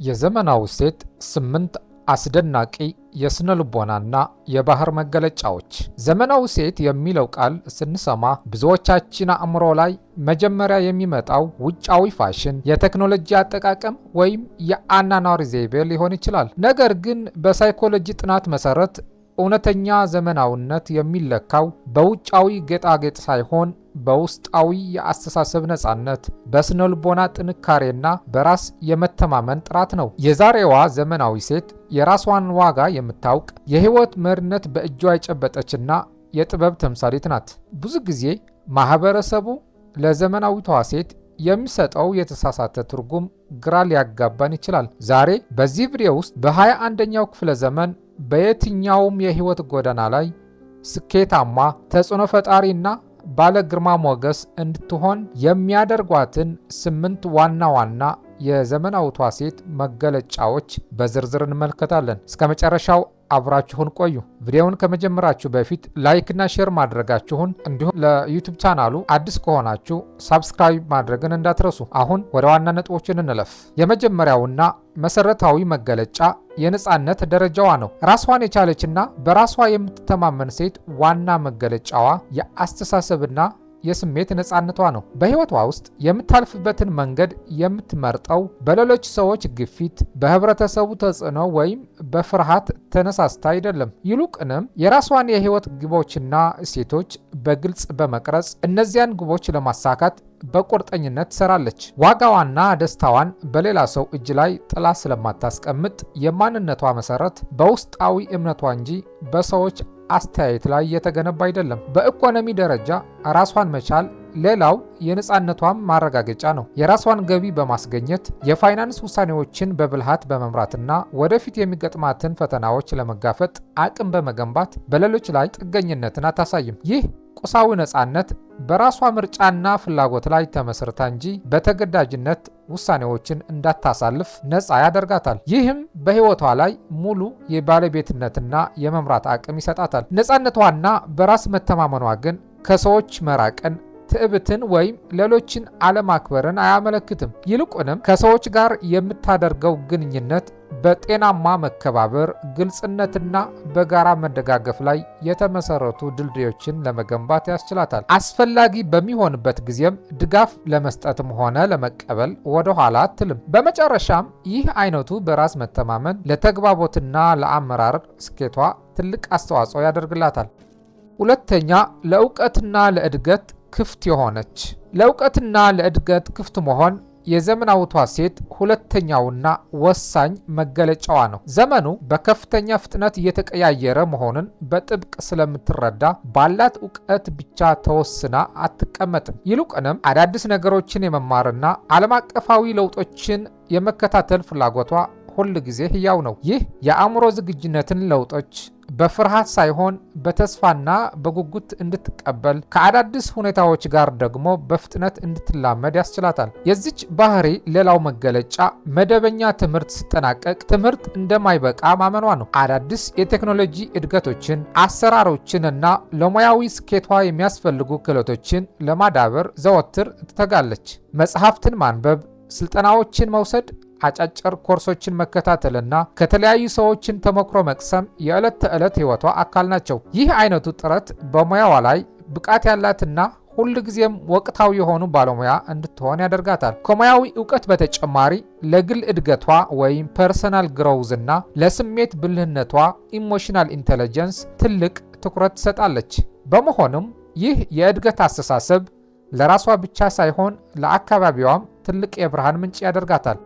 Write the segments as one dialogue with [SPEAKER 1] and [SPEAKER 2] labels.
[SPEAKER 1] የዘመናዊ ሴት ስምንት አስደናቂ የስነ ልቦናና የባህሪ መገለጫዎች። ዘመናዊ ሴት የሚለው ቃል ስንሰማ ብዙዎቻችን አእምሮ ላይ መጀመሪያ የሚመጣው ውጫዊ ፋሽን፣ የቴክኖሎጂ አጠቃቀም ወይም የአኗኗር ዘይቤ ሊሆን ይችላል። ነገር ግን በሳይኮሎጂ ጥናት መሰረት እውነተኛ ዘመናዊነት የሚለካው በውጫዊ ጌጣጌጥ ሳይሆን በውስጣዊ የአስተሳሰብ ነጻነት፣ በስነ ልቦና ጥንካሬና በራስ የመተማመን ጥራት ነው። የዛሬዋ ዘመናዊ ሴት የራሷን ዋጋ የምታውቅ፣ የህይወት መሪነት በእጇ የጨበጠችና የጥበብ ተምሳሌት ናት። ብዙ ጊዜ ማህበረሰቡ ለዘመናዊቷ ሴት የሚሰጠው የተሳሳተ ትርጉም ግራ ሊያጋባን ይችላል። ዛሬ በዚህ ቪዲዮ ውስጥ በ21ኛው ክፍለ ዘመን በየትኛውም የህይወት ጎዳና ላይ ስኬታማ፣ ተጽዕኖ ፈጣሪና ባለ ግርማ ሞገስ እንድትሆን የሚያደርጓትን ስምንት ዋና ዋና የዘመናዊቷ ሴት መገለጫዎች በዝርዝር እንመለከታለን። እስከ መጨረሻው አብራችሁን ቆዩ። ቪዲዮውን ከመጀመራችሁ በፊት like ና share ማድረጋችሁን እንዲሁም ለ YouTube ቻናሉ አዲስ ከሆናችሁ subscribe ማድረግን እንዳትረሱ። አሁን ወደ ዋና ነጥቦችን እንለፍ። የመጀመሪያውና መሰረታዊ መገለጫ የነፃነት ደረጃዋ ነው። ራሷን የቻለችና በራሷ የምትተማመን ሴት ዋና መገለጫዋ የአስተሳሰብና የስሜት ነፃነቷ ነው። በሕይወቷ ውስጥ የምታልፍበትን መንገድ የምትመርጠው በሌሎች ሰዎች ግፊት፣ በህብረተሰቡ ተጽዕኖ ወይም በፍርሃት ተነሳስታ አይደለም። ይልቁንም የራሷን የሕይወት ግቦችና እሴቶች በግልጽ በመቅረጽ እነዚያን ግቦች ለማሳካት በቁርጠኝነት ትሰራለች። ዋጋዋና ደስታዋን በሌላ ሰው እጅ ላይ ጥላ ስለማታስቀምጥ የማንነቷ መሰረት በውስጣዊ እምነቷ እንጂ በሰዎች አስተያየት ላይ የተገነባ አይደለም። በኢኮኖሚ ደረጃ ራሷን መቻል ሌላው የነፃነቷም ማረጋገጫ ነው። የራሷን ገቢ በማስገኘት፣ የፋይናንስ ውሳኔዎችን በብልሃት በመምራትና ወደፊት የሚገጥማትን ፈተናዎች ለመጋፈጥ አቅም በመገንባት በሌሎች ላይ ጥገኝነትን አታሳይም። ይህ ቁሳዊ ነፃነት በራሷ ምርጫና ፍላጎት ላይ ተመስርታ እንጂ በተገዳጅነት ውሳኔዎችን እንዳታሳልፍ ነፃ ያደርጋታል። ይህም በሕይወቷ ላይ ሙሉ የባለቤትነትና የመምራት አቅም ይሰጣታል። ነፃነቷና በራስ መተማመኗ ግን ከሰዎች መራቅን፣ ትዕቢትን ወይም ሌሎችን አለማክበርን አያመለክትም። ይልቁንም ከሰዎች ጋር የምታደርገው ግንኙነት በጤናማ መከባበር፣ ግልጽነትና በጋራ መደጋገፍ ላይ የተመሰረቱ ድልድዮችን ለመገንባት ያስችላታል። አስፈላጊ በሚሆንበት ጊዜም ድጋፍ ለመስጠትም ሆነ ለመቀበል ወደ ኋላ አትልም። በመጨረሻም ይህ አይነቱ በራስ መተማመን ለተግባቦትና ለአመራር ስኬቷ ትልቅ አስተዋጽኦ ያደርግላታል። ሁለተኛ፣ ለእውቀትና ለእድገት ክፍት የሆነች። ለእውቀትና ለእድገት ክፍት መሆን የዘመናዊቷ ሴት ሁለተኛውና ወሳኝ መገለጫዋ ነው። ዘመኑ በከፍተኛ ፍጥነት እየተቀያየረ መሆኑን በጥብቅ ስለምትረዳ ባላት እውቀት ብቻ ተወስና አትቀመጥም። ይልቁንም አዳዲስ ነገሮችን የመማርና ዓለም አቀፋዊ ለውጦችን የመከታተል ፍላጎቷ ሁል ጊዜ ህያው ነው። ይህ የአእምሮ ዝግጁነትን ለውጦች በፍርሃት ሳይሆን በተስፋና በጉጉት እንድትቀበል፣ ከአዳዲስ ሁኔታዎች ጋር ደግሞ በፍጥነት እንድትላመድ ያስችላታል። የዚች ባህሪ ሌላው መገለጫ መደበኛ ትምህርት ሲጠናቀቅ ትምህርት እንደማይበቃ ማመኗ ነው። አዳዲስ የቴክኖሎጂ እድገቶችን፣ አሰራሮችንና ለሙያዊ ስኬቷ የሚያስፈልጉ ክህሎቶችን ለማዳበር ዘወትር ትተጋለች። መጽሐፍትን ማንበብ፣ ስልጠናዎችን መውሰድ፣ አጫጭር ኮርሶችን መከታተልና ከተለያዩ ሰዎችን ተሞክሮ መቅሰም የዕለት ተዕለት ሕይወቷ አካል ናቸው። ይህ አይነቱ ጥረት በሙያዋ ላይ ብቃት ያላትና ሁልጊዜም ወቅታዊ የሆኑ ባለሙያ እንድትሆን ያደርጋታል። ከሙያዊ እውቀት በተጨማሪ ለግል እድገቷ ወይም personal growth እና ለስሜት ብልህነቷ emotional intelligence ትልቅ ትኩረት ትሰጣለች። በመሆኑም ይህ የእድገት አስተሳሰብ ለራሷ ብቻ ሳይሆን ለአካባቢዋም ትልቅ የብርሃን ምንጭ ያደርጋታል።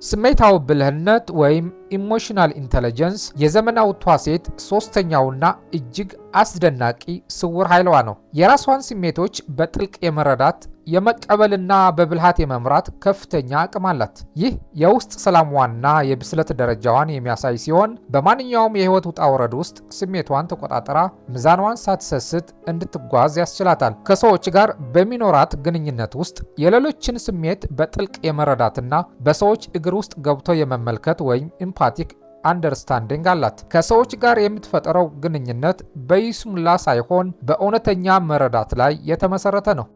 [SPEAKER 1] ስሜታዊ ብልህነት ወይም emotional intelligence የዘመናዊቷ ሴት ሶስተኛውና እጅግ አስደናቂ ስውር ኃይሏ ነው። የራሷን ስሜቶች በጥልቅ የመረዳት፣ የመቀበልና በብልሃት የመምራት ከፍተኛ አቅም አላት። ይህ የውስጥ ሰላሟንና የብስለት ደረጃዋን የሚያሳይ ሲሆን በማንኛውም የህይወት ውጣ ውረድ ውስጥ ስሜቷን ተቆጣጥራ ሚዛኗን ሳትስት እንድትጓዝ ያስችላታል። ከሰዎች ጋር በሚኖራት ግንኙነት ውስጥ የሌሎችን ስሜት በጥልቅ የመረዳትና በሰዎች እግር ውስጥ ገብቶ የመመልከት ወይም empathic understanding አላት። ከሰዎች ጋር የምትፈጥረው ግንኙነት በይስሙላ ሳይሆን በእውነተኛ መረዳት ላይ የተመሰረተ ነው።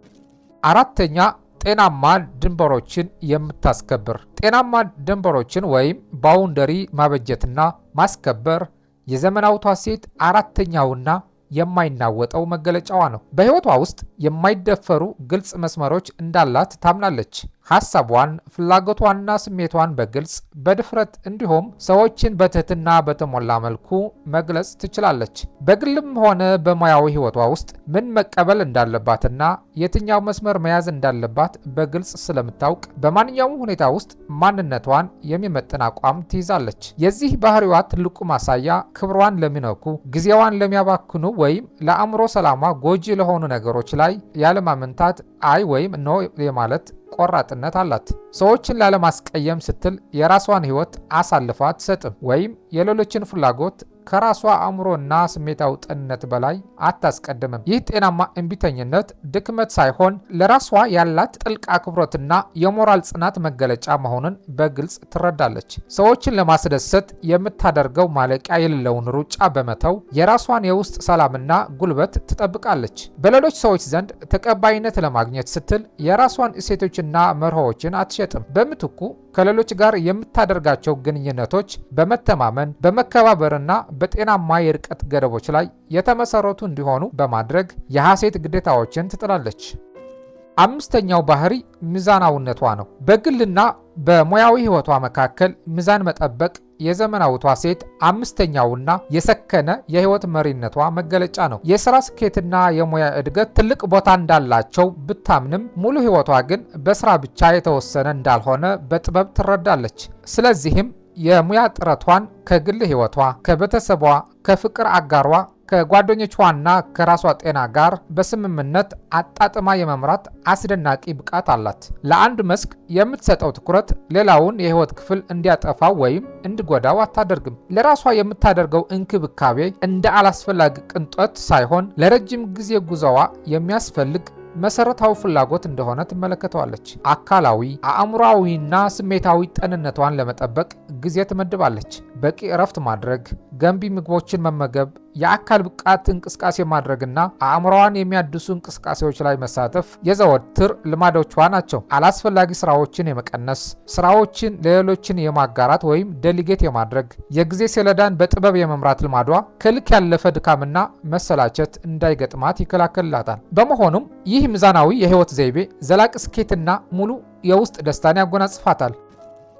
[SPEAKER 1] አራተኛ፣ ጤናማ ድንበሮችን የምታስከብር። ጤናማ ድንበሮችን ወይም boundary ማበጀትና ማስከበር የዘመናዊቷ ሴት አራተኛውና የማይናወጠው መገለጫዋ ነው። በሕይወቷ ውስጥ የማይደፈሩ ግልጽ መስመሮች እንዳላት ታምናለች። ሐሳቧን፣ ፍላጎቷንና ስሜቷን በግልጽ፣ በድፍረት እንዲሁም ሰዎችን በትህትና በተሞላ መልኩ መግለጽ ትችላለች። በግልም ሆነ በሙያዊ ሕይወቷ ውስጥ ምን መቀበል እንዳለባትና የትኛው መስመር መያዝ እንዳለባት በግልጽ ስለምታውቅ በማንኛውም ሁኔታ ውስጥ ማንነቷን የሚመጥን አቋም ትይዛለች። የዚህ ባህሪዋ ትልቁ ማሳያ ክብሯን ለሚነኩ፣ ጊዜዋን ለሚያባክኑ ወይም ለአእምሮ ሰላሟ ጎጂ ለሆኑ ነገሮች ላይ ያለማመንታት አይ ወይም no የማለት ቆራጥነት አላት። ሰዎችን ላለማስቀየም ስትል የራሷን ሕይወት አሳልፋ አትሰጥም ወይም የሌሎችን ፍላጎት ከራሷ አእምሮና ስሜታዊ ጤንነት በላይ አታስቀድምም። ይህ ጤናማ እምቢተኝነት ድክመት ሳይሆን ለራሷ ያላት ጥልቅ አክብሮትና የሞራል ጽናት መገለጫ መሆኑን በግልጽ ትረዳለች። ሰዎችን ለማስደሰት የምታደርገው ማለቂያ የሌለውን ሩጫ በመተው የራሷን የውስጥ ሰላምና ጉልበት ትጠብቃለች። በሌሎች ሰዎች ዘንድ ተቀባይነት ለማግኘት ስትል የራሷን እሴቶችና መርሆዎችን አትሸጥም። በምትኩ ከሌሎች ጋር የምታደርጋቸው ግንኙነቶች በመተማመን፣ በመከባበርና በጤናማ የርቀት ገደቦች ላይ የተመሰረቱ እንዲሆኑ በማድረግ የሐሴት ግዴታዎችን ትጥላለች። አምስተኛው ባህሪ ሚዛናዊነቷ ነው። በግልና በሙያዊ ሕይወቷ መካከል ሚዛን መጠበቅ የዘመናዊቷ ሴት አምስተኛውና የሰከነ የሕይወት መሪነቷ መገለጫ ነው። የሥራ ስኬትና የሙያ እድገት ትልቅ ቦታ እንዳላቸው ብታምንም ሙሉ ሕይወቷ ግን በሥራ ብቻ የተወሰነ እንዳልሆነ በጥበብ ትረዳለች። ስለዚህም የሙያ ጥረቷን ከግል ሕይወቷ፣ ከቤተሰቧ፣ ከፍቅር አጋሯ፣ ከጓደኞቿና ከራሷ ጤና ጋር በስምምነት አጣጥማ የመምራት አስደናቂ ብቃት አላት። ለአንድ መስክ የምትሰጠው ትኩረት ሌላውን የሕይወት ክፍል እንዲያጠፋው ወይም እንዲጎዳው አታደርግም። ለራሷ የምታደርገው እንክብካቤ እንደ አላስፈላጊ ቅንጦት ሳይሆን ለረጅም ጊዜ ጉዞዋ የሚያስፈልግ መሰረታዊ ፍላጎት እንደሆነ ትመለከተዋለች። አካላዊ፣ አእምሯዊና ስሜታዊ ጤንነቷን ለመጠበቅ ጊዜ ትመድባለች። በቂ እረፍት ማድረግ፣ ገንቢ ምግቦችን መመገብ፣ የአካል ብቃት እንቅስቃሴ ማድረግና አእምሮዋን የሚያድሱ እንቅስቃሴዎች ላይ መሳተፍ የዘወትር ልማዶቿ ናቸው። አላስፈላጊ ስራዎችን የመቀነስ፣ ስራዎችን ለሌሎችን የማጋራት ወይም delegate የማድረግ፣ የጊዜ ሰሌዳን በጥበብ የመምራት ልማዷ ከልክ ያለፈ ድካምና መሰላቸት እንዳይገጥማት ይከላከልላታል። በመሆኑም ይህ ሚዛናዊ የህይወት ዘይቤ ዘላቂ ስኬትና ሙሉ የውስጥ ደስታን ያጎናጽፋታል።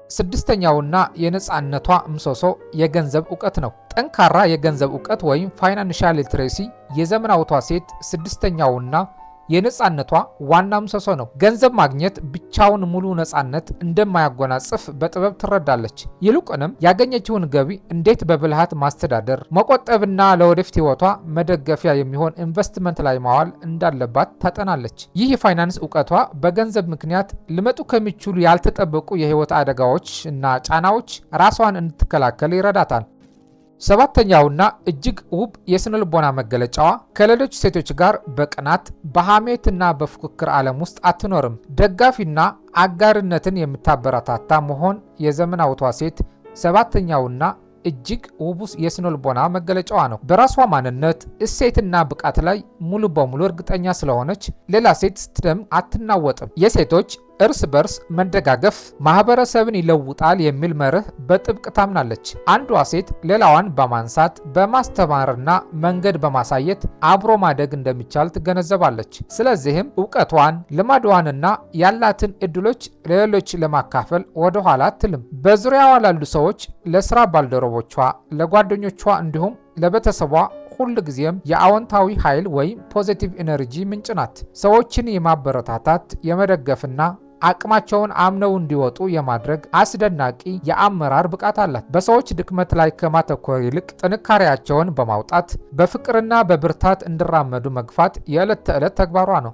[SPEAKER 1] ስድስተኛውና የነፃነቷ ምሰሶ የገንዘብ እውቀት ነው። ጠንካራ የገንዘብ እውቀት ወይም financial literacy የዘመናዊቷ ሴት ስድስተኛውና የነፃነቷ ዋና ምሰሶ ነው። ገንዘብ ማግኘት ብቻውን ሙሉ ነፃነት እንደማያጎናጽፍ በጥበብ ትረዳለች። ይልቁንም ያገኘችውን ገቢ እንዴት በብልሃት ማስተዳደር፣ መቆጠብና ለወደፊት ሕይወቷ መደገፊያ የሚሆን ኢንቨስትመንት ላይ ማዋል እንዳለባት ታጠናለች። ይህ የፋይናንስ እውቀቷ በገንዘብ ምክንያት ሊመጡ ከሚችሉ ያልተጠበቁ የሕይወት አደጋዎች እና ጫናዎች ራሷን እንድትከላከል ይረዳታል። ሰባተኛውና እጅግ ውብ የስነ ልቦና መገለጫዋ ከሌሎች ሴቶች ጋር በቅናት፣ በሐሜትና በፉክክር ዓለም ውስጥ አትኖርም። ደጋፊና አጋርነትን የምታበረታታ መሆን የዘመናዊቷ ሴት ሰባተኛውና እጅግ ውቡ የስነ ልቦና መገለጫዋ ነው። በራሷ ማንነት፣ እሴትና ብቃት ላይ ሙሉ በሙሉ እርግጠኛ ስለሆነች ሌላ ሴት ስትደምቅ አትናወጥም። የሴቶች እርስ በርስ መደጋገፍ ማህበረሰብን ይለውጣል የሚል መርህ በጥብቅ ታምናለች። አንዷ ሴት ሌላዋን በማንሳት፣ በማስተማርና መንገድ በማሳየት አብሮ ማደግ እንደሚቻል ትገነዘባለች። ስለዚህም እውቀቷን፣ ልማዷንና ያላትን እድሎች ለሌሎች ለማካፈል ወደኋላ አትልም። በዙሪያዋ ላሉ ሰዎች፣ ለስራ ባልደረቦቿ፣ ለጓደኞቿ እንዲሁም ለቤተሰቧ ሁል ጊዜም የአዎንታዊ ኃይል ወይም positive energy ምንጭ ናት። ሰዎችን የማበረታታት፣ የመደገፍና አቅማቸውን አምነው እንዲወጡ የማድረግ አስደናቂ የአመራር ብቃት አላት። በሰዎች ድክመት ላይ ከማተኮር ይልቅ ጥንካሬያቸውን በማውጣት በፍቅርና በብርታት እንዲራመዱ መግፋት የዕለት ተዕለት ተግባሯ ነው።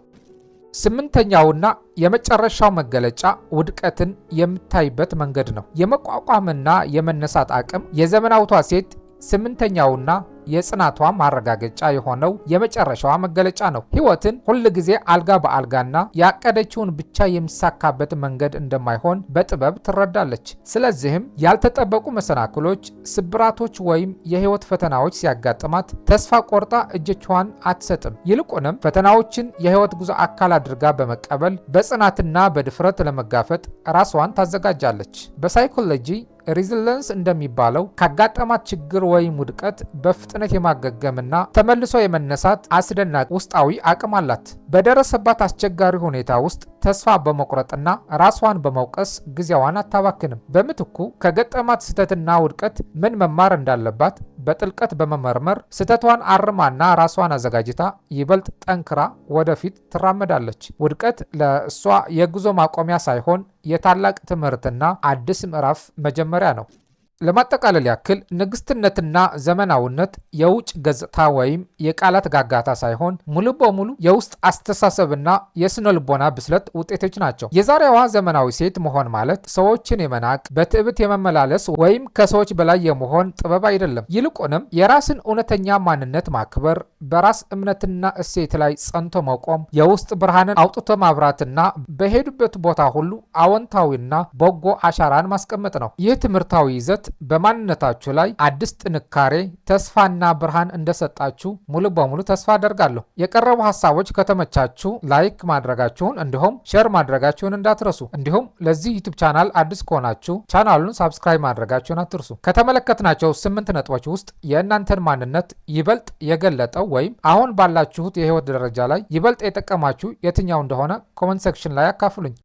[SPEAKER 1] ስምንተኛውና የመጨረሻው መገለጫ ውድቀትን የምታይበት መንገድ ነው። የመቋቋምና የመነሳት አቅም የዘመናዊቷ ሴት ስምንተኛውና የጽናቷ ማረጋገጫ የሆነው የመጨረሻዋ መገለጫ ነው። ሕይወትን ሁል ጊዜ አልጋ በአልጋና ያቀደችውን ብቻ የሚሳካበት መንገድ እንደማይሆን በጥበብ ትረዳለች። ስለዚህም ያልተጠበቁ መሰናክሎች፣ ስብራቶች ወይም የሕይወት ፈተናዎች ሲያጋጥማት ተስፋ ቆርጣ እጆቿን አትሰጥም። ይልቁንም ፈተናዎችን የሕይወት ጉዞ አካል አድርጋ በመቀበል በጽናትና በድፍረት ለመጋፈጥ ራሷን ታዘጋጃለች። በ psychology resilience እንደሚባለው ካጋጠማት ችግር ወይም ውድቀት በፍጥነት የማገገምና ተመልሶ የመነሳት አስደናቂ ውስጣዊ አቅም አላት። በደረሰባት አስቸጋሪ ሁኔታ ውስጥ ተስፋ በመቁረጥና ራሷን በመውቀስ ጊዜዋን አታባክንም። በምትኩ ከገጠማት ስህተትና ውድቀት ምን መማር እንዳለባት በጥልቀት በመመርመር ስህተቷን አርማና ራሷን አዘጋጅታ ይበልጥ ጠንክራ ወደፊት ትራመዳለች። ውድቀት ለእሷ የጉዞ ማቆሚያ ሳይሆን የታላቅ ትምህርትና አዲስ ምዕራፍ መጀመሪያ ነው። ለማጠቃለል ያክል ንግስትነትና ዘመናዊነት የውጭ ገጽታ ወይም የቃላት ጋጋታ ሳይሆን ሙሉ በሙሉ የውስጥ አስተሳሰብና የስነ ልቦና ብስለት ውጤቶች ናቸው። የዛሬዋ ዘመናዊ ሴት መሆን ማለት ሰዎችን የመናቅ፣ በትዕቢት የመመላለስ ወይም ከሰዎች በላይ የመሆን ጥበብ አይደለም። ይልቁንም የራስን እውነተኛ ማንነት ማክበር፣ በራስ እምነትና እሴት ላይ ጸንቶ መቆም፣ የውስጥ ብርሃንን አውጥቶ ማብራትና በሄዱበት ቦታ ሁሉ አዎንታዊና በጎ አሻራን ማስቀመጥ ነው። ይህ ትምህርታዊ ይዘት በማንነታችሁ ላይ አዲስ ጥንካሬ፣ ተስፋና ብርሃን እንደሰጣችሁ ሙሉ በሙሉ ተስፋ አደርጋለሁ። የቀረቡ ሀሳቦች ከተመቻችሁ like ማድረጋችሁን እንዲሁም share ማድረጋችሁን እንዳትረሱ። እንዲሁም ለዚህ YouTube channel አዲስ ከሆናችሁ ቻናሉን subscribe ማድረጋችሁን አትርሱ። ከተመለከትናቸው ስምንት ነጥቦች ውስጥ የእናንተን ማንነት ይበልጥ የገለጠው ወይም አሁን ባላችሁት የህይወት ደረጃ ላይ ይበልጥ የጠቀማችሁ የትኛው እንደሆነ comment section ላይ አካፍሉኝ።